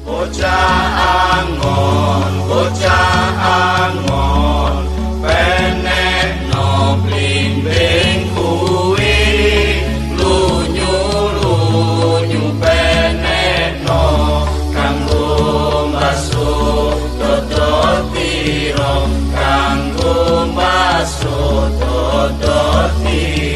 Bocah angon, penekno blimbing kuwi, lunyu lunyu penekno, kanggo mbasuh dodotira, kanggo mbasuh dodotira.